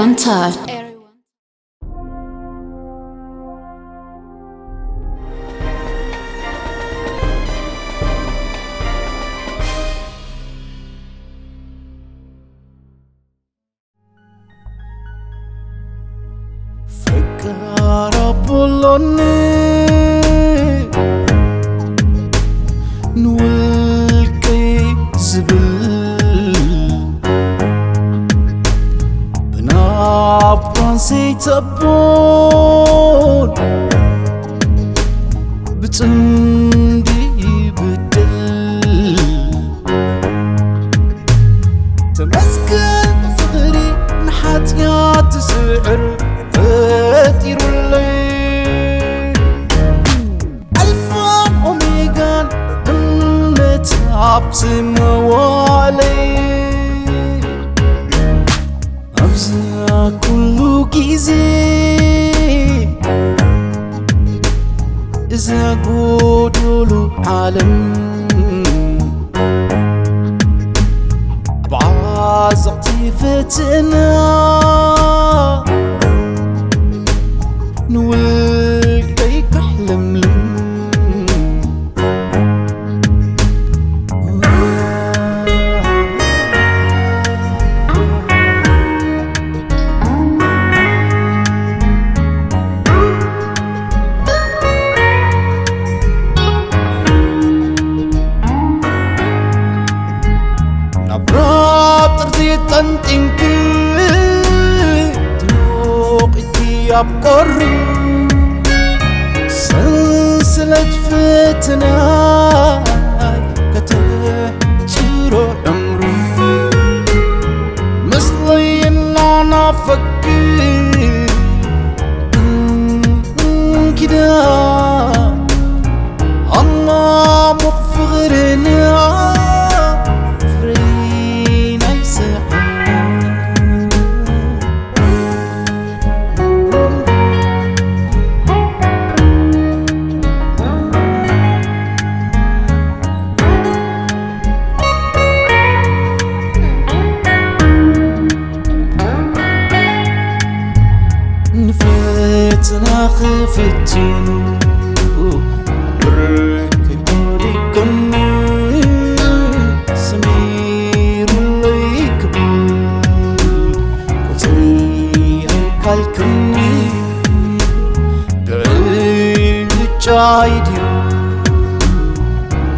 One time. ፈቃር ኣቦሎኒ ንውልቀይ ዝብል ብናባን ዘይተቦን ብጽምዲ ይብድል። ተመስገን ፍቕሪ ንሓጢኣት ዝስዕር ፈጢሩለይ። ኣልፋን ኦሜጋን እምነት ኣብ ዝመዋለይ። ኣብዚ ኩሉ ግዜ እዛ ጎዶሎ ዓለም ብዓዘቕቲ ፈተና ንውልቀይ ካሕለምልም። ናብ ራብ ጥርዚ ጠንጢንኪ ትሞቒኪ ኣብ ቁሪ ሰንሰለት ፈተና ከተሕጽሮ ዕምሩ ምስለይ እናናፈኪ እንኪዳ ኣማሙቕ ፍቕርና ፍሬ ናይ ስሕና። ንፈተና ክፍትኑ ብርክ ወዲቅኒ ሰሚሩለይ ክብል ቁፅሪ ኣይካልክኒ ብዕጫይ ድዩ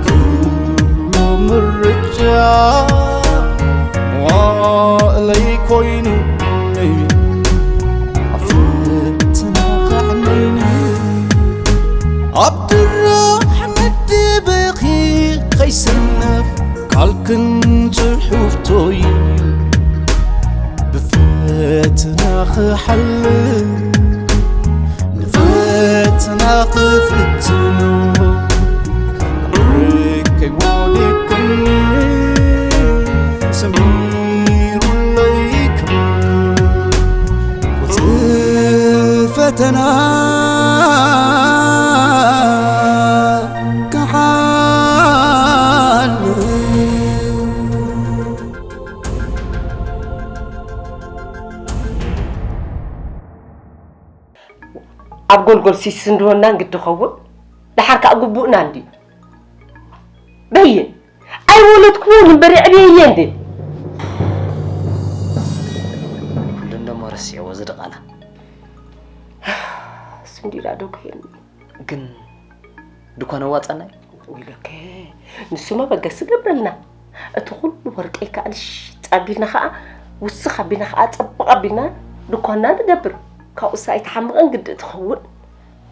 ኩሉ ምርጫ መዋእለይ ኮይኑ ኣብ ፈተና ከዕነይኒ ኣብ ድራሕ መደበኺ ከይሰነፍ ቃልክን ጽሑፍቶይ ብፈተና ክሓልፍ ንፈተና ክፍትኖ ርቀይ ወዲቅኒ ሰሚሩለይ ክብል ቁጽሪ ፈተና ክሓልፍ። ኣብ ጎልጎል ሲስ እንድወና እንግዲ ኸውን ደሓር ከኣ ግቡእና እንዲ በይን ኣይወለድኩዎን እምበር የዕብየየ እንዲ ኩሉ እንደሞ ረሲዕዎ እዚ ድቓላ ስንዲዳ ዶ ክሄድኒ ግን ድኳን ኣዋጻናይ ወይለከ ንሱ መበገሲ ገብረልና እቲ ኩሉ ወርቀይ ከዓ ንሽጥ ኣቢልና ከዓ ውስኽ ኣቢልና ከዓ ፀብቕ ኣቢልና ድኳንና ንገብር ካብኡስ ኣይትሓምቕን ግድእ ትኸውን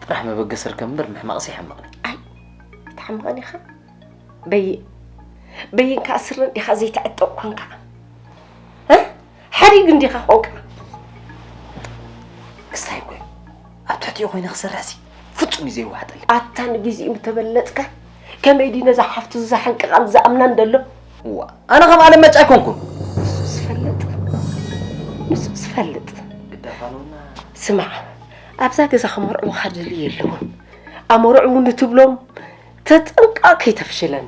ጥራሕ መበገሲ ርከብ እምበር ምሕማቕሲ ይሓምቕኒ ኣይትሓምቕን ኢኻ በይ በይን ከዓ ስረን ዲኻ ዘይትዕጠቕ ኮንካ እ? ሓሪግ እንዲኻ ኮንካ ክስታይ እኮ እዩ ኣብ ትሕቲኡ ኮይነ ክሰርሕሲ ፍጹም እዩ ዘይዋሕጠለይ ኣታ ንግዜኡ ምተበለጽካ ከመይ ድዩ ነዛ ሓፍቱ ዝሓንቅቓን ዝኣምናን ዘሎ እዋ ኣነ ከም ዓለም መጫ ኣይኮንኩን ንሱ ዝፈልጥ ንሱ ዝፈልጥ ግዳፋለውና ስማዕ ኣብዛ ገዛ ከመርዕውኻ ደልዩ የለውን ኣመርዕውኒ ትብሎም ተጠንቀቕ ከይተፍሽለን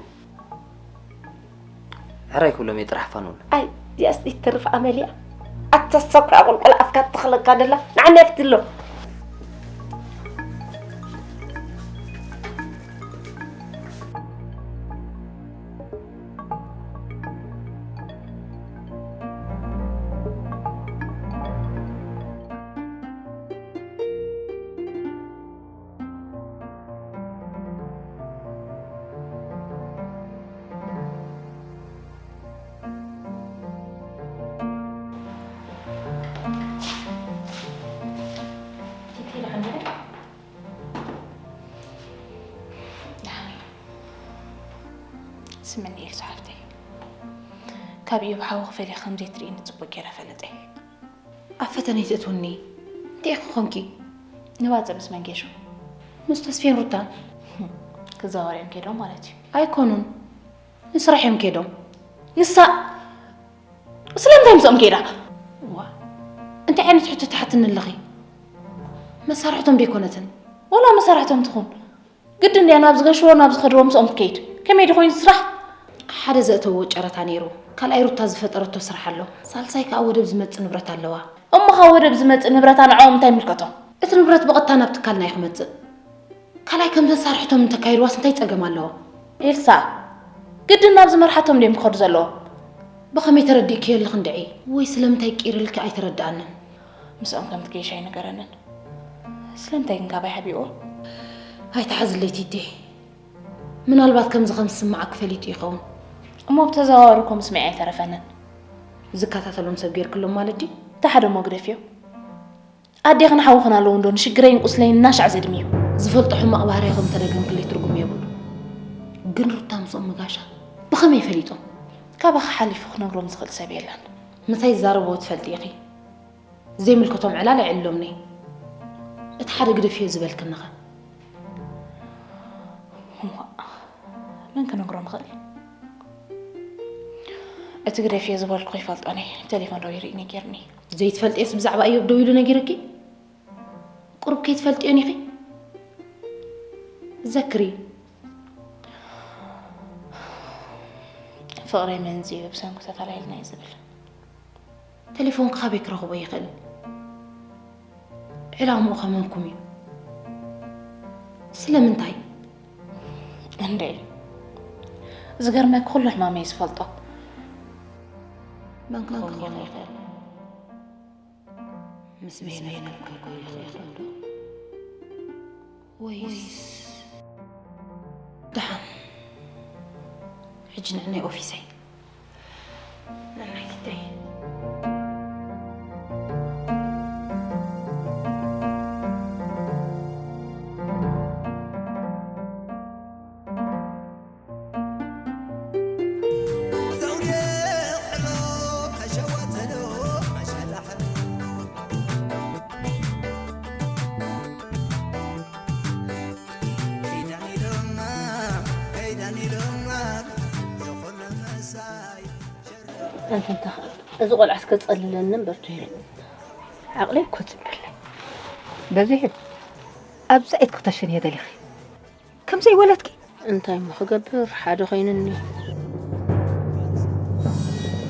ሕራይ ክብሎም እየ ጥራሕ ፋኑን ኣይ እዚኣስ ዲት ተርፍ ኣመልያ ኣታ ሰብ ከኣ ቁልቁል ኣፍካ ትተኽለካ ደላ። ንዓና የፍትሎ። ስምኒ ኢልሱ ሓፍተይ፣ ካብ ኢዮብ ሓዊ ክፈልየ ከም ዘይትርእይኒ ጽቡቕ ገይረ ፈለጠ። ኣብ ፈተነ ይትእትውኒ። እንታይ ኢኺ ኾንኪ? ንባጽዕ ምስ መን ጌሹ? ምስ ተስፌን ሩታን። ክዛወር እዮም ከይዶም ማለት እዩ። ኣይኮኑን። ንስራሕ እዮም ከይዶም። ንሳ ስለምንታይ ምስኦም ከይዳ? ዋ፣ እንታይ ዓይነት ሕቶ ትሓትኒ ኣለኺ? መሳርሕቶም ደይኮነትን? ወላ መሳርሕቶም ትኹን፣ ግድን ድያ ናብ ዝገሽዎ፣ ናብ ዝኸድዎ ምስኦም ትከይድ? ከመይ ድኾይኑ ስራሕ? ሓደ ዘእተውዎ ጨረታ ነይሩ፣ ካልኣይ ሩታ ዝፈጠረቶ ስራሕ ኣሎ፣ ሳልሳይ ከኣ ወደብ ዝመጽእ ንብረት ኣለዋ። እሞ ካብ ወደብ ዝመጽእ ንብረታ ንዕኦም እንታይ ይምልከቶም? እቲ ንብረት ብቐጥታ ናብ ትካልና እዩ ክመጽእ። ካልኣይ ከም መሳርሕቶም እንተካይድዋስ እንታይ ጸገም ኣለዎ? ኤልሳ፣ ግድን ናብ ዝመርሓቶም ድዮም ክኸዱ ዘለዎም? ብኸመይ ተረዲእክዮ ኣለኺ እንድዒ? ወይ ስለምንታይ ቂርልኪ ኣይተረድኣንን? ምስኦም ከም ትገይሽ ኣይነገረንን። ስለምንታይ ግን ካባይ ሓቢእዎ? ኣይትሓዝለይ ቲቲ። ምናልባት ከምዚ ከም ዝስምዓኪ ፈሊጡ ይኸውን። እሞ ብተዘዋዋሪ እኮ ምስምዒ ኣይተረፈንን። ዝከታተሎም ሰብ ጌርክሎም ማለት ድዩ? እቲ ሓደ እሞ ግደፍዮ። ኣዴኽን ሓውኽን ኣለዉ እንዶ ንሽግረይን ቁስለይን እናሻዕ ዘድምዩ። ዝፈልጦ ሕማቕ ባህርያ ከም ተደገምክለይ ትርጉም የብሉ። ግን ሩታ ምስኦም ምጋሻ ብኸመይ ፈሊጦም? ካባኺ ሓሊፉ ክነግሮም ዝኽእል ሰብ የለን። ምሳይ ዝዛረብዎ ትፈልጢ ኢኺ። ዘይምልከቶም ዕላል ኣይዕልሎምኒ። እቲ ሓደ ግደፍዮ ዝበልክንኸ? እዋእ፣ መን ክነግሮም ይኽእል? እቲ ግደፍዮ ዝበልኩ ይፈልጦ ነይ። ቴሌፎን ደው ይርኢ ነጊርኒ። ዘይትፈልጥዮስ ብዛዕባ እዮብ ደው ኢሉ ነጊርኪ? ቁሩብ ከይትፈልጥዮን ኢኺ? ዘክሪ። ፍቕረይ መንዝዩ ብሰንኩ ተፈላሊና እዩ ዝብል። ቴሌፎን ካበይ ክረኽቦ ይኽእል? ዕላምኡ ከመንኩም እዩ? ስለምንታይ? እንዴ፣ ዝገርመኪ ኩሉ ሕማመይ ዝፈልጦ። መን ክኸውን ይኽእል? ምስ ቤና ይነብር ይኸውን ዶ? ወይስ? ደሓን። ሕጂ ንዕናይ ኦፊሰይ። ንዕናይ ግደይ። ኣንተ እንተ-፣ እዚ ቆልዓ እስከ ጸልለኒ እምበር ትይሉ። ዓቕለይ እኮ ጽብለይ። በዚሑ። ኣብዚ ኣይትክተሽን እየ ደሊኺ። ከም ዘይወለድኪ። እንታይ እሞ ክገብር፣ ሓደ ኮይኑኒ።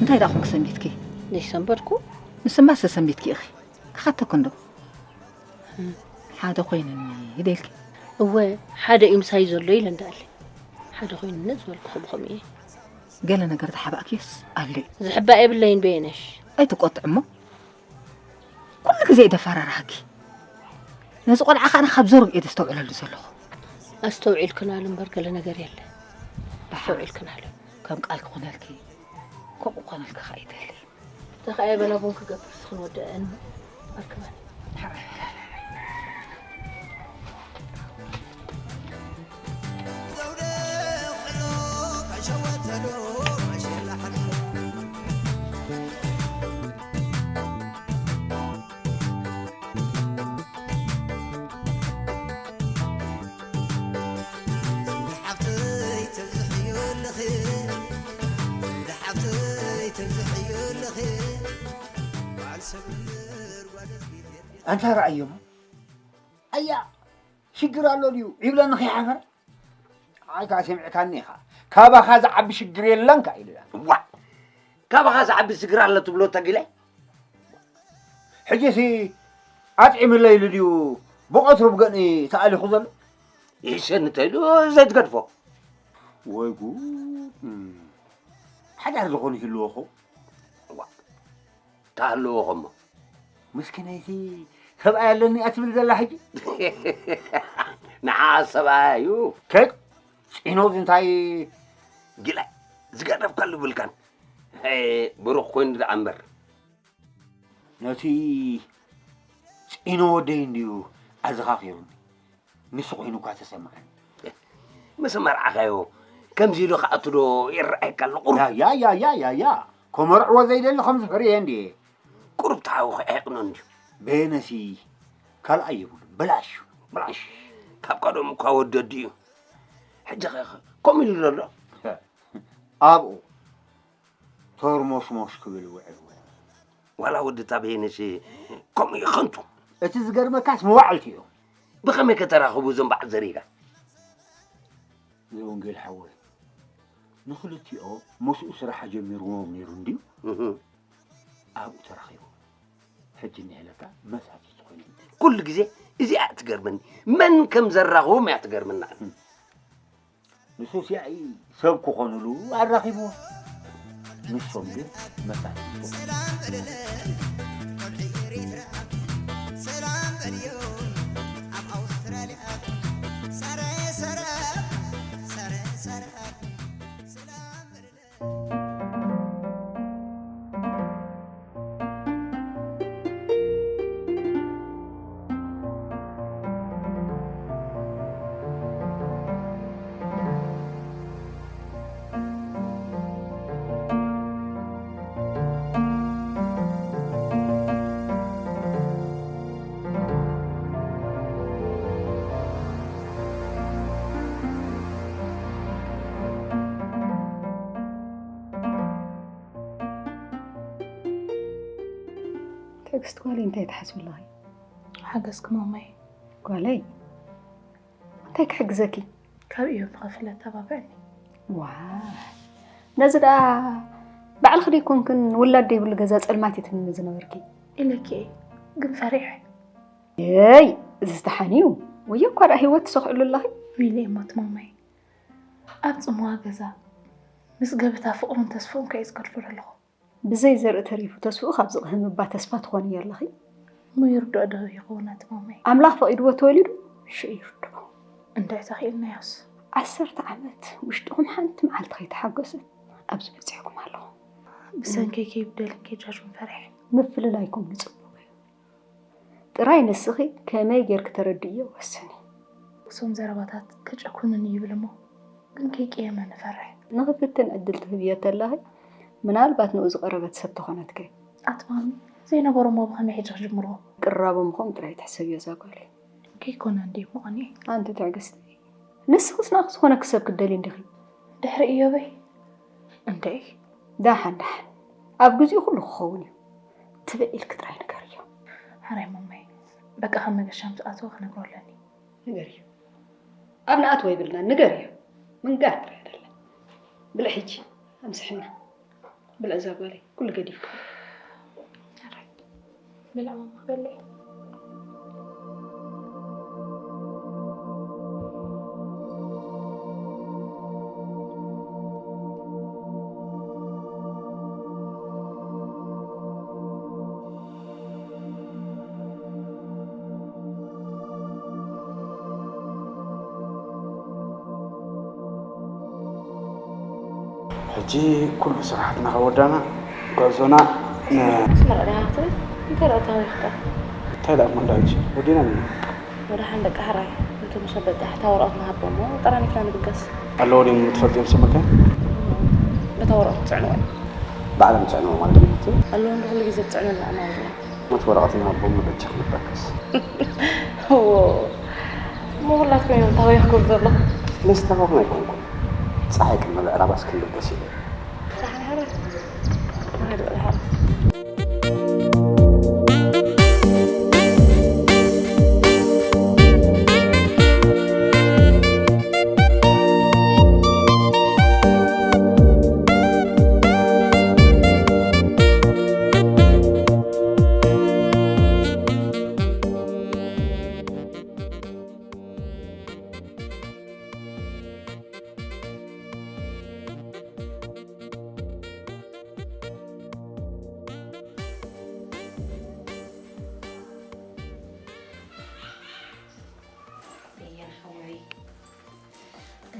እንታይ ደኣ ኮንኪ ሰንቢትኪ? ዘይሰንበድኩ። ንስማስ ሰንቢትኪ ኢኺ። ክሓተኩ እንዶ። ሓደ ኮይኑኒ ኢደልኪ። እወ፣ ሓደ እዩ ምሳይ ዘሎ ኢለ እንዳኣለ። ሓደ ኮይኑኒ ዝበልኩ ብኸምኡ እየ። ገለ ነገር ተሓባእክዮስ ኣሎ እዩ። ዝሕባእ የብለይን በየነሽ። ኣይትቆጥዕ እሞ። ኩሉ ግዜ እዩ ደፈራርሃኪ። ነዚ ቆልዓ ከኣ ካብ ዘረብኡ እየ ዘስተውዕለሉ ዘለኹ። ኣስተውዒልክናሉ እምበር ገለ ነገር የለ። ብሓ-፣ ኣስተውዒልክናሉ። ከም ቃል ክኾነልኪ፣ ከምኡ ክኾነልኪ ከኣ ይደሊ። ተኸኣየ በላ ቡን ክገብር እስኽን ወደአን ኣርክበን። ሓፍተይ ተብዝሕዮ ኣለኺ፣ ሓፍተይ ተብዝሕዮ ኣለኺ። ኣንታ ረኣዮም። ኣያ፣ ሽግር ኣሎ ድዩ? ይብለኒ ከይሓፈረ። ኣይ፣ ከኣ ሰሚዕካኒ ኢኻ። ካባኻ ዝዓቢ ሽግር የለን ከኣ ኢሉላ። ዋ! ካባኻ ዝዓቢ ሽግር ኣሎ ትብሎ ተጊለ? ሕጂሲ ኣጥዒምለይ ኢሉ ድዩ ብቐትሩ ብገንኢ ተኣሊኹ ዘሎ? ይሕሸኒ እንተኢሉ ዘይትገድፎ። ወይ ጉድ! እም፣ ሓዳር ዝኾነ ይህልዎ እኮ። እዋ፣ ተሃለዎ ኸሞ። ምስኪነይቲ ሰብኣይ ኣለኒ እያ ትብል ዘላ ሕጂ? ንዓ ሰብኣያ እዩ። ከይ፣ ፂኖ እዚ እንታይ? ጊላይ፣ ዝገደፍካሉ ብልካን። ሄ፣ ብሩኽ ኮይኑ ደኣ እምበር። ነቲ ፂኖ ወደይ እንድዩ ኣዘኻኺሩኒ። ንሱ ኮይኑ እኳ ተሰማዓኒ። ምስ መርዓኻዮ ከምዚ ኢሉ ክኣቱ ዶ ይረኣየካ ኣሎ? ቁሩብ ያ፣ ያ፣ ያ፣ ያ፣ ያ፣ ያ። ከመርዕዎ ዘይደሊ ከም ዝፈርየ እንድየ። ቁሩብ ተሓውኺ ኣይቕኖን ድዩ? በየነሲ ካልኣይ የብሉን። በላሽ፣ በላሽ። ካብ ቀደሙ እኳ ወዲ ወዲ እዩ። ሕጂ ኸ ከምኡ ኢሉ ዘሎ? ኣብኡ ተርሞሽሞሽ ክብል ውዕል ውዕል። ዋላ ወዲ ታበየነሽ ከምኡ እዩ ከንቱ። እቲ ዝገርመካስ መዋዕልቲ እዮም። ብኸመይ ከተራኽቡ እዞም በዓል ዘሪጋ? ዘወንጌል ሓወይ፣ ንኽልቲኦ ምስኡ ስራሕ ጀሚርዎም ነይሩ እንድዩ። እህ። ኣብኡ ተራኺቦም። ሕጂ እኒሀለካ መሳጢ ዝኾነ። ኩሉ ግዜ እዚኣ ትገርመኒ። መን ከም ዘራኽቦም እያ ትገርመና። እም። ንሱስ ያኢ ሰብ ክኾኑሉ ኣራኺብዎ። ንሶም ግን መሳጢ ዝኾኑ። ሰላም በልለይ ቆልዑ ኤሪትራ፣ ሰላም በልዮ ኣብ ኣውስትራልያ። ሰረ ሰረ፣ ሰረ ሰረ፣ ሰላም በልለይ። ትዕግስት ጓለይ፣ እንታይ ትሓስቢ ኣለኺ? ሓገዝኪ ማማይ። ጓለይ፣ እንታይ ክሕግዘኪ? ካብ እዮም ዝኸፍል ኣተባብዕኒ። ዋ፣ ነዚ ደኣ ባዕልኺ ደይኮንክን ውላድ ደይብሉ ገዛ ጸልማት እዩ ትብልኒ ዝነበርኪ? ኢለኪ እየ፣ ግን ፈሪሐ። የይ፣ እዚ ዝተሓን እዩ። ወዮ እኳ ደኣ ህይወት ትሰኽዕሉ ኣለኺ። ሚሊ እሞ እቲ ማማይ፣ ኣብ ጽምዋ ገዛ ምስ ገበታ ፍቕሩን ተስፍኡን ከ እዩ ዝገድፎ ዘለኹ። ብዘይ ዘርኢ ተሪፉ ተስፍኡ ካብ ዝቕህም እባ ተስፋ ትኾንዮ ኣለኺ። እሞ ይርድኦ ዶ ይኸውን ኣቲ ማማይ? ኣምላኽ ፈቒድዎ ተወሊዱ ሽዑ ይርድኦ። እንታይ ተኽኢልናዮስ? ዓሰርተ ዓመት ውሽጥኹም ሓንቲ መዓልቲ ከይተሓጎሰ ኣብዚ በጺሕኩም ኣለኹም። ብሰንከይ ከይብደልን ከይጃሹን ፈሪሐ። ምፍልላይኩም ንጽቡቕ እዩ። ጥራይ ንስኺ ከመይ ጌርኪ ተረድእዮ ወስኒ። እዞም ዘረባታት ከጨኩኑኒ ይብል እሞ ግን ከይቅየመኒ እፈርሕ። ንኽፍትን ዕድል ትህብዮ ተለኺ ምናልባት ንኡ ዝቐረበት ሰብ ተኾነትኪ። ኣቲ ማሚ፣ ዘይነበሮ እሞ ብኸመይ ሕጂ ክጅምርዎ? ቅራቦም ኸም ጥራይ ትሕሰብዮ እዛ ጓለይ። ከይኮነ እንድየ እሞ ቀኒኤ። ኣንቲ ትዕግስቲ፣ ንስኽስ ንኣኺ ዝኾነኪ ሰብ ክትደልዪ እንዲኺ። ድሕሪ እዮበይ? እንታይ? ደሓን ደሓን፣ ኣብ ግዜኡ ኩሉ ክኸውን እዩ። ትብዕ ኢልኪ ጥራይ ንገርዮ። ሓራይ ማማይ፣ በቃ ካብ መገሻ ምስ ኣተወ ክነግሮ ኣለኒ። ንገርዮ። ኣብ ንኣትዎ ይብልና፣ ንገርዮ። ምንጋር ጥራይ ኣይደለን። ብልዕ ሕጂ፣ ኣምስሕና። ብልዕ እዛ ጓለይ፣ ኩሉ ገዲፍካ። ሓራይ። ብልዕ ማማ ክበልዕ። ሕጂ ኩሉ ስራሓትና ከወዳና ጉዕዞና ን- ኣስመራ ዲኻ ክትብል? እንታይ ደኣ ተሃዊኽካ? እንታይ ደኣ እሞ እንዳ ሕጂ ወዲና እኒና። ወደሓን በቃ ሕራይ፣ ነቶም ሸበጥቲ ሕታ ወረቐት ንሃቦም እሞ ጠራኒፍና ንብገስ። ኣለዎ ድዮም ትፈልጥዮም ሰብ መካይን? በታ ወረቐት ትጽዕንዎ። ባዕሎም ዝጽዕንዎ ማለት እዩ። ኣለዎ እንዶ ኩሉ ግዜ ትጽዕነልና ኣማውርና። ሞት ወረቐት ንሃቦም በጃ ክንበገስ። እዎ። እሞ ኩላትኩም እዮም ተሃዊኽኩም ዘለኹም። ምስታኻኹም ኣይኮንኩን። ጸሓይ ቅድሚ ምዕራባስ ክንብገስ ኢለ። ደሓን ሕራይ። ደሓን ሕራይ።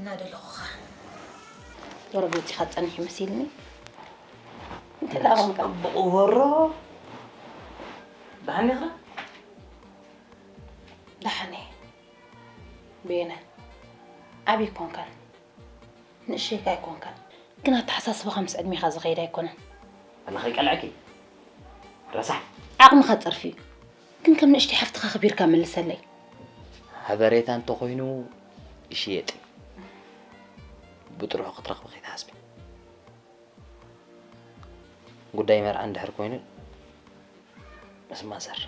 እናደለኹኻ ወረ ገፂኻ ጸኒሑ መሲልኒ። እንተ ደኣ ኾንካ። ጽቡቕ ወሮ። ደሓን ኢኻ? ደሓን እየ። በየነ፣ ዓብዪ ኣይኮንካን፣ ንእሸይካ ኣይኮንካን። ግን ኣተሓሳስባኻ ምስ ዕድሜኻ ዝኸይድ ኣይኮነን። ኣነ ከይቀልዐኪ። ረሳሕ። ዓቕምኻ ጸርፊ እዩ። ግን ከም ንእሽተይ ሓፍትኻ ኣኽቢርካ መልሰለይ። ሓበሬታ እንተኾይኑ ይሽየጥ እዩ። ብጥርሑ ክትረኽቢ ከይትሓስቢ። ጉዳይ መርዓ እንድሕር ኮይኑ ምስ ማዘር።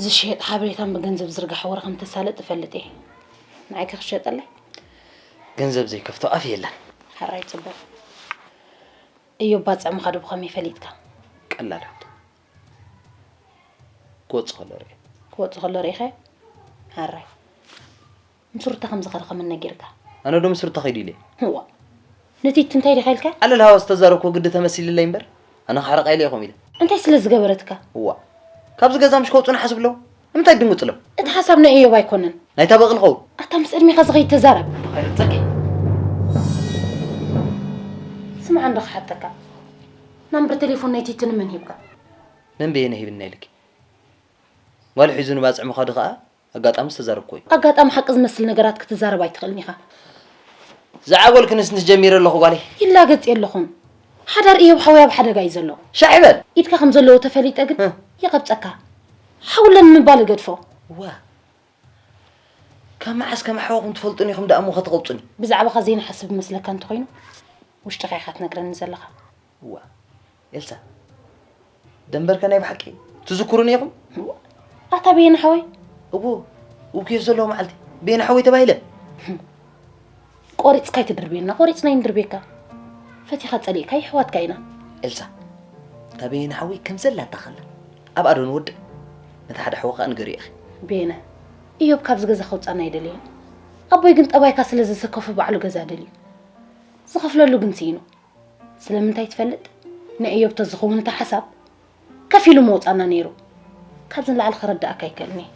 ዝሽየጥ ሓበሬታን ብገንዘብ ዝርጋሕ ወረ ከም ተሳልጥ እፈልጥ እየ። ንዓይ ከ ክሸጠለይ? ገንዘብ ዘይከፍቶ ኣፍ የለን። ሕራይ ጽቡቕ። እዮብ ባጽዕ ምዃኑ ብኸመይ ፈሊጥካ? ቀላል ሕቶ። ክወጽእ ከሎ ርእየ። ክወጽእ ከሎ ርኢኻዮ? ሕራይ። ምስ ሩታ ከም ዝኸደ ከመን ነጊርካ? ኣነ ዶ ምስ ሩታ ከይዱ ኢለ? እዋ። ንቲቲ እንታይ ዲኻ ኢልካ? ኣለ ለሃዋ ዝተዛረብኩ ግዲ ተመሲልለይ እምበር፣ ኣነ ክሕርቃ ኢለ ኢኹም ኢለ። እንታይ ስለ ዝገበረትካ? እዋ። ካብዚ ገዛ ምሽ ከውጹና ሓስብ ኣለዉ። ንምንታይ ድንግጽ ኣለዉ? እቲ ሓሳብ ናይ እዮብ ኣይኮነን። ናይታ በቕሊ ኸውን። ኣታ ምስ ዕድሜኻ ዝኸይድ ተዛረብ። ኣይርጸቂ። ስምዓ እንዶ ክሓተካ። ናምበር ቴሌፎን ናይ ቲቲ ንመን ሂብካ? ነን በየነ ሂብና ኢልኪ። ጓል ሒዙ ንባጽዕ ምዃዱ ከኣ ኣጋጣሚ ዝተዛረብኩ እዩ። ኣጋጣሚ ሓቂ ዝመስል ነገራት ክትዛረብ ኣይትኽእልን ኢኻ። ዝዓጎልክንስ ንስ ጀሚረ ኣለኹ ጓለይ። ይላገጽ የለኹን። ሓዳር እዮብ ሓወይ ኣብ ሓደጋ እዩ ዘሎ። ሻዕ ይበል። ኢድካ ከም ዘለዎ ተፈሊጠ ግን እ። ይቐብጸካ። ሓውለን ምባል እገድፎ። ዋ። ካብ መዓስ ከም ኣሕዋኹም ትፈልጡኒ ኢኹም ደኣ እሞ ኸትቐብጹኒ? ብዛዕባኻ ዘይንሓስብ መስለካ እንተኾይኑ ውሽጥኻ ኢኻ ትነግረኒ ዘለኻ። እዋ። ኤልሳ፣ ደንበርከ ናይ ብሓቂ ትዝክሩኒ ኢኹም? ኣታ በየነ ሓወይ? እዎ፣ እው ኬፍ ዘለዎ መዓልቲ በየነ ሓወይ ተባሂለ። ቆሪጽካ ኣይትድርብየና፣ ቆሪጽና ይንድርብየካ። ፈቲኻ ጸሊእካ ይሕዋትካ ኢና። ኤልሳ፣ እታ በየነ ሓወይ ከም ዘላታ ኸላ ኣብኣ ዶ ንወድእ? ነቲ ሓደ ሓወ ኸኣ ንገርዮ ኢኺ። በየነ፣ እዮብ ካብዚ ገዛ ከውጻና ኣይደለየን። ኣቦይ ግን ጠባይካ ስለ ዘሰከፎ ባዕሉ ገዛ ደልዩ። ዝኸፍለሉ ግን ስኢኑ። ስለምንታይ ትፈልጥ? ንእዮብ ተዝኸውን እቲ ሓሳብ ከፊሉ ምወጻና ነይሩ። ካብዚ ንላዕሊ ክረድኣካ ኣይክእልን እየ።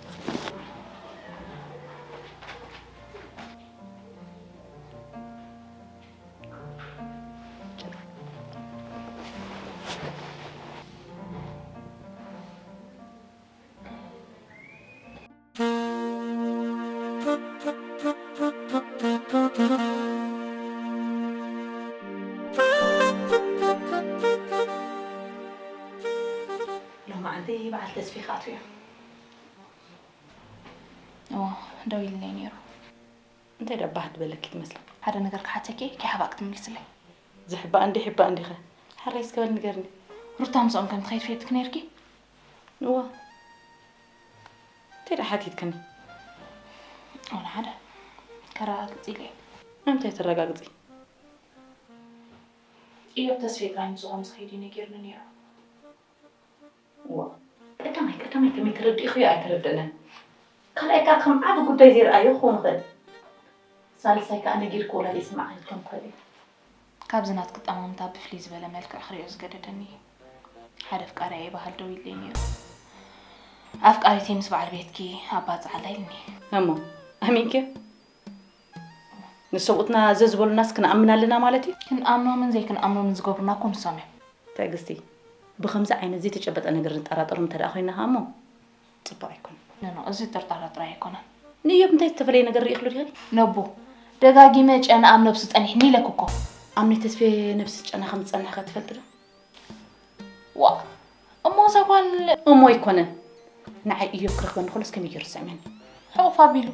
ሎማዓንቲ በዓል ተስፊ ክኣትዉ እዮም። እዎ፣ ደዊሉለይ ነይሩ። እንታይ ደኣ ባህ ዝበለኪ ትመስሊ? ሓደ ነገር ክሓተኪ፣ ከይሓባእ ክትምልስለይ። ዝሕባእ እንዲ ይሕባእ እንዲኸ? ሕራይ እስከ በል ንገርኒ። ሩታ ምስኦም ከም ትኸይድ ፈሊጥኪ ነይርኪ? እዋ። እንታይ ደኣ ሓቲትክኒ? ወላ ሓደ። ከረጋግጽ ኢለ እየ። ንምንታይ ተረጋግጺ? እዮብ ተስፌ ጥራይ ምስኡ ከም ዝኸይድ እዩ ነጊርኒ ነይሩ። እዋ፣ ቀዳማይ፣ ቀዳማይ ከመይ ተረዲእኽዮ ኣይተረድእንን። ካልኣይ ከኣ ከም ዓቢ ጉዳይ ዘይረኣዮ ክኸውን ይኽእል። ሳልሳይ ከኣ ነጊርክዎ ወላ ዘይሰማዕ ክኸውን ይኽእል እዩ። ካብዚ ናትኪ ኣጠማምታ ብፍልይ ዝበለ መልክዕ ክርእዮ ዝገደደኒ እዩ። ሓደ ኣፍቃሪያ ይበሃል ደዊሉለይ ነይሩ። ኣፍቃሪተይ ምስ በዓል ቤትኪ ኣባጽዓላ ኢልኒ። እሞ ኣሚንክዮ? ንሰብኡትና ዘዝበሉናስ ክንኣምን ኣለና ማለት እዩ? ክንኣምኖምን ዘይክንኣምኖምን ዝገብሩና እኮ ንሶም እዮም። ትዕግስቲ፣ ብኸምዚ ዓይነት ዘይተጨበጠ ነገር ንጠራጠሮም እንተ ደኣ ኮይንና ከኣ እሞ ጽቡቕ ኣይኮነን። ኖ፣ ኖ፣ እዚ ጥርጣረ ጥራይ ኣይኮነን። ንእዮብ እንታይ ዝተፈለየ ነገር ርኢኽሉ ዲኺ? ነቦ፣ ደጋጊመ ጨና ኣብ ነብሱ ጸኒሕኒ ኢለኪ እኮ። ኣብ ናይ ተስፌ ነብሲ ጨና ከም ዝጸንሐ ከ ትፈልጢ ዶ? ዋእ፣ እሞ እዛ ጓል እሞ ኣይኮነን። ንዓይ እዮብ ክረኽበኒ ከሎስ ከመይ ገይሩ ዝስዕመኒ? ሕቑፍ ኣቢሉ።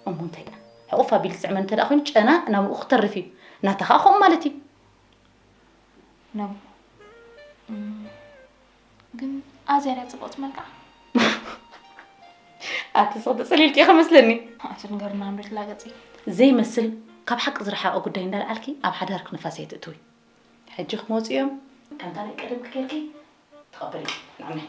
እሞ እንታይ ደኣ? ሕቑፍ ኣቢሉ ዝስዕመኒ እንተ ደኣ ኮይኑ ጨና ናብኡ ክተርፍ እዩ። ናታ ከኣ ከምኡ ማለት እዩ። ነቦ። እም፣ ግን ኣዝያ ድያ ጽብቕቲ መልክዓ? ኣቲ ስቕ ተጸሊልኪ ኢኺ መስለኒ። ኣቲ ንገርና እንዶ ትላገጺ። ዘይመስል ካብ ሓቂ ዝረሓቐ ጉዳይ እንዳልዓልኪ ኣብ ሓዳርኪ ንፋስ ኣይትእትዊ። ሕጂ ክመጹ እዮም። ከምታ ናይ ቀደምኪ ጌርኪ ተቐበሊ። ንዓመይ።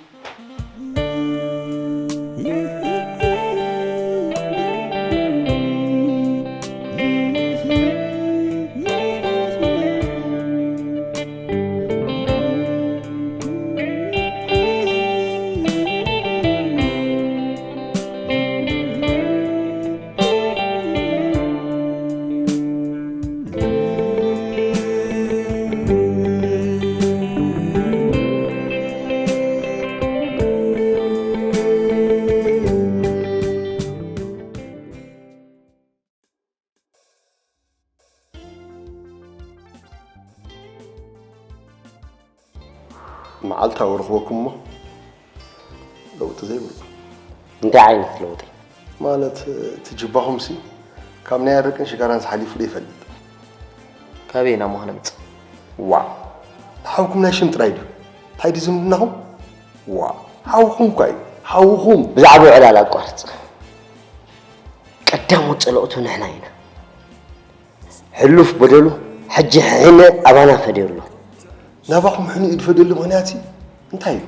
መዓልታዊ ርኽበኩም እሞ ለውጢ ዘይብሉ። እንታይ ዓይነት ለውጢ? ማለት እቲ ጅባኹምሲ ካብ ናይ ኣረቅን ሽጋራን ዝሓሊፉ ዶ ይፈልጥ? ካበይ ኢና ሞ ክነምፅእ? ዋ፣ ንሓውኩም ናይ ሽም ጥራይ ድዩ? እንታይ ድዩ ዝምድናኹም? ዋ፣ ሓውኹም እኳ እዩ። ሓውኹም። ብዛዕባ ዕላል ኣቋርፅ። ቀዳሞት ፀለእቱ ንሕና ኢና። ሕሉፍ በደሉ ሕጂ ሕነ ኣባና ፈድዩ ኣሎ። ናባኹም ሕኒኡ ዝፈደሉ ምኽንያት እንታይ እዩ?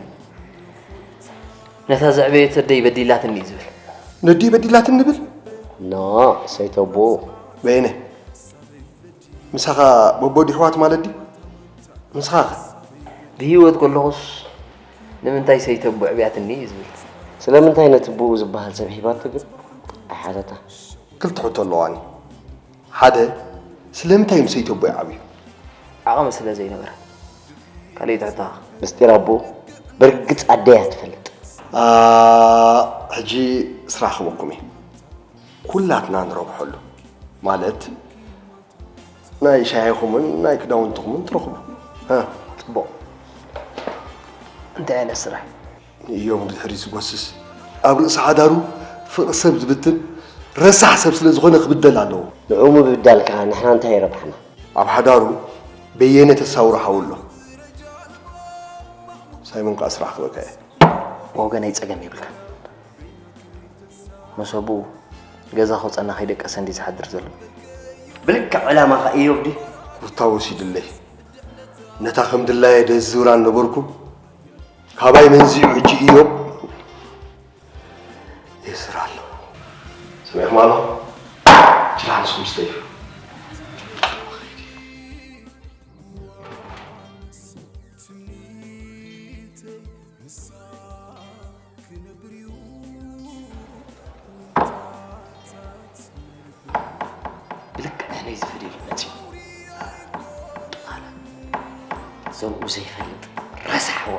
ነታ ዘዕበየት ኣደይ በዲላትኒ እዩ ዝብል። ነዲ በዲላትን ንብል? ኖ፣ ሰይተቦ። በየነ፣ ምሳኻ በቦዲ ኣሕዋት ማለት ድዩ? ምሳኻ ኸ? ብህይወት ከለኹስ ንምንታይ ሰይተቦ ኣዕብያትኒ እዩ ዝብል። ስለምንታይ ነቲ ብኡ ዝበሃል ሰብ ሂባቶ ግን ኣይሓተታ። ክልተ ሕቶ ኣለዋኒ። ሓደ፣ ስለምንታይ ምስ ሰይተቦ ይዓብዩ? ዓቕሚ ስለ ዘይነበረ። ካልኣይቲ ሕቶኻ? ምስጢር ኣቦኡ ብርግጽ ኣደይ እያ ትፈልጥ። ኣ፣ ሕጂ ስራሕ ክበኩም እዩ። ኩላትና ንረብሐሉ ማለት ናይ ሻሂኹምን ናይ ክዳውንትኹምን ትረኽቡ። እ፣ ጽቡቕ። እንታይ ዓይነት ስራሕ? ንእዮብ ንድሕሪት ዝጎስስ፣ ኣብ ርእሲ ሓዳሩ ፍቕሪ ሰብ ዝብትን ረሳሕ ሰብ ስለ ዝኾነ ክብደል ኣለዎ። ንዑ ምብዳል ከኣ ንሕና እንታይ ረብሓና? ኣብ ሓዳሩ በየነ ተሳውሮ ሓው ኣሎ። ሳይሞን ከኣ ስራሕ ክበካ እየ። ብወገነይ ጸገም የብልካን። መሰቡ ገዛ ከውጸና ከይደቀሰ እንዲ ዝሓድር ዘሎ። ብልክዕ ዕላማኻ እዮብ ድዩ? ሩታ ወሲድለይ። ነታ ከም ድላየ ደዝውራን ነበርኩ። ካባይ መንዚዑ ሕጂ እዮብ የስር ኣሎ። ሰሚዕኩም ኣሎ? ችላ ንስኩም ስተዩ። ብልክዕ ሕነይ ዝፈደሉ መጺኡ። ቃላ ዘምኡ ዘይፈልጥ ረሳሕዎ።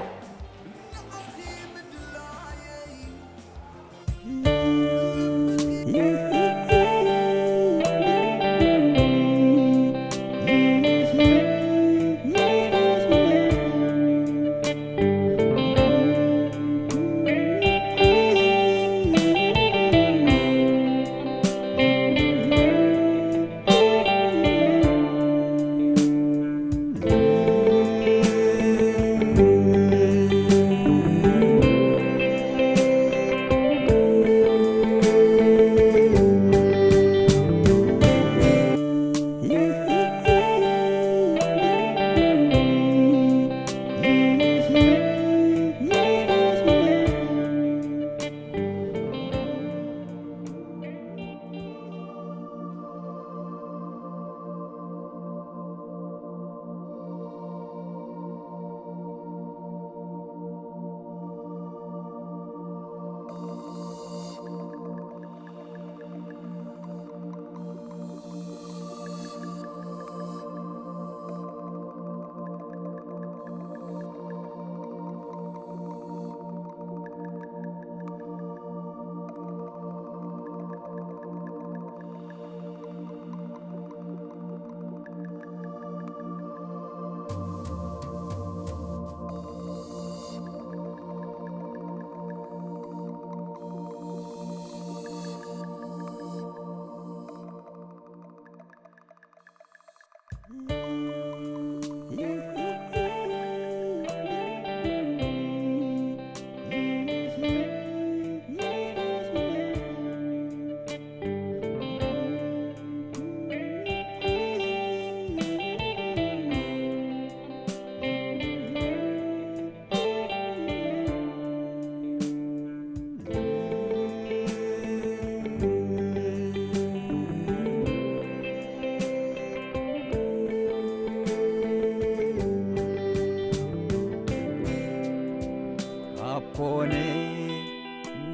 ካብ ኮነ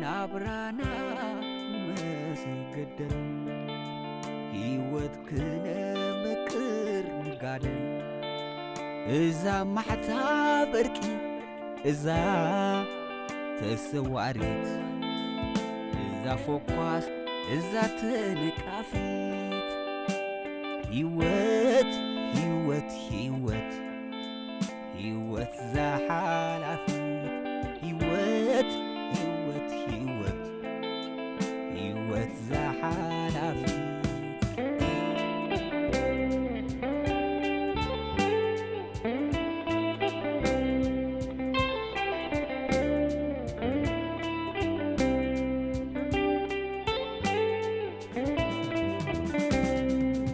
ናብራና ምስ ገደል ህይወት ክነመቅር ንጋደል። እዛ ማሕታ በርቂ እዛ ተሰዋሪት እዛ ፎኳስ እዛ ተነቃፊት ህይወት ህይወት ህይወት ህይወት ዝሓላፍት፣ ህይወት፣ ህይወት፣ ህይወት፣ ህይወት ዝሓላፍት።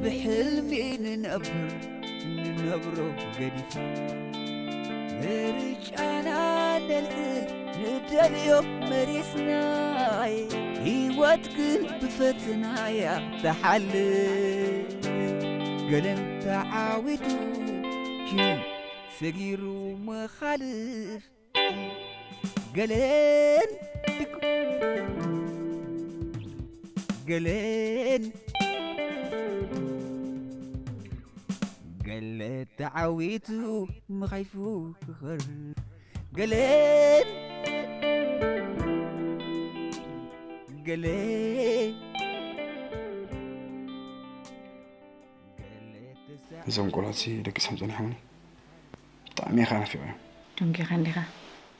ብሕልሚ ንነብር፣ ንነብሮ ገዲፍ፣ ምርጫና ነልዕል፣ ንደልዮ መሪጽናይ። ህይወት ግን ብፈተናያ ትሓልፍ፣ ገለን ተዓዊቱ፣ ግን ሰጊሩ መኻልፍ። ገለን ድግ-፣ ገለን ገለ ተዓዊቱ ምኻይፉ ክኸር፣ ገለን ገለ ገለ ተሳ- እዞም ቆልዑት ሲ ደቂሶም ጸኒሖምኒ። ብጣዕሚ ኢኻ ናፊቖም። ደንጊኻ እንዲኻ።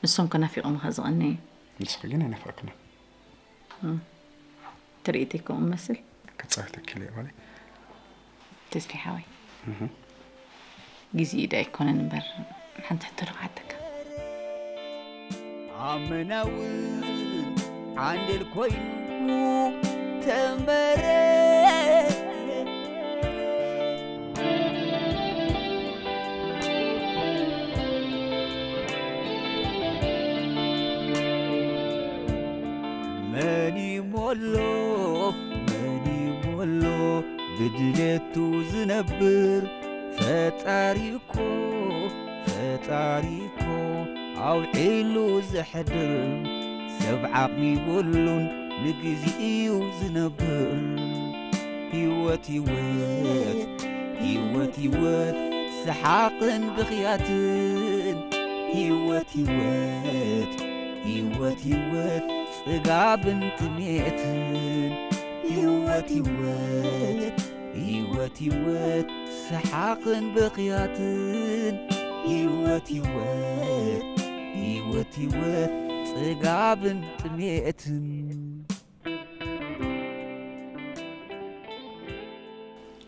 ንሶም ከ ናፊቖምኻ ዝቐነዩ። ንስኺ ግን ኣይናፈቕክን። እም። ትርኢት እኮ እመስል። ክጻወት እክል እየ ማለት። ተስፊ ሓወይ። እህ። ግዜኡ ዶ ኣይኮነን እምበር፣ ሓንቲ ሕቶ ዶ ክሓተካ? ኣመና እውን ዓንደል ኮይኑ ተንበረ። መን ይሞሎ፣ መን ይሞሎ ብድሌቱ ዝነብር? ፈጣሪ እኮ፣ ፈጣሪ እኮ ኣውዒሉ ዘሕድር። ሰብ ዓቕሚ የብሉን፣ ንግዜ እዩ ዝነብር። ህይወት፣ ህይወት፣ ህይወት፣ ህይወት፣ ሰሓቕን ብኽያትን። ህይወት፣ ህይወት፣ ህይወት፣ ህይወት፣ ጽጋብን ጥሜትን። ህይወት፣ ህይወት፣ ህይወት፣ ህይወት፣ ሰሓቕን ብኽያትን። ህይወት፣ ህይወት፣ ህይወት፣ ህይወት፣ ጽጋብን ጥሜትን።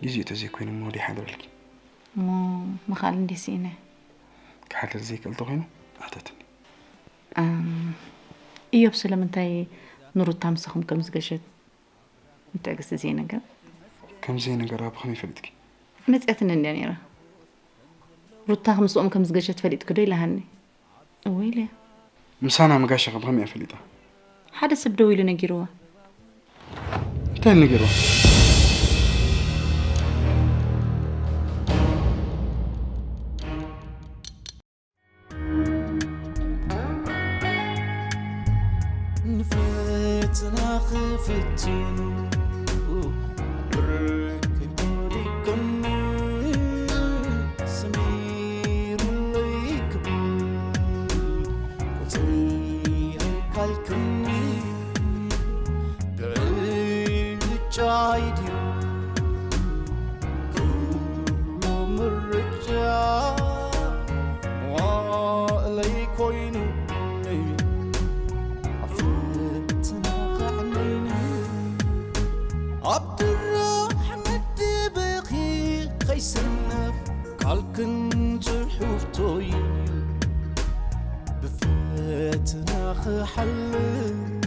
ግዜ ተዘይኮይኑ እሞ ወዲ ሓድረልኪ። እሞ ምኻል እንዴ ስኢነ? ክሓድር ዘይክእል ተኾይኑ ኣሕተትኒ። እም፣ ኢዮብ ስለምንታይ ንሩታ ምሳኹም ከም ዝገሸት ንትዕግስቲ ዘይነገር? ከም ዘይነገራ ብኸመይ ፈሊጥኪ? መጺኣትኒ እንድያ ነይራ። ሩታ ምስኦም ከም ዝገሸት ፈሊጥኪ ዶ ኢላሃኒ? እወ ኢለያ። ምሳና ምጋሻ ከም ከመይ እያ ፈሊጣ? ሓደ ሰብ ደው ኢሉ ነጊርዋ። እንታይ ነጊርዋ? ንፈተና ክፍትኑ ብርክ ወዲቆም ስሚሩለይ ክብል ቁጽረይ ካልክኒ ብዕጫይ ድዩ ኩሉ ምርጫ መዋእለይ ኮይኑ ኣብ ፈተና ከዕነይኒ ኣብ ድራሕ መድብኺ ከይሰነፍ ካልክን ጽሑፍቶይ ብፈተና ክሓልፍ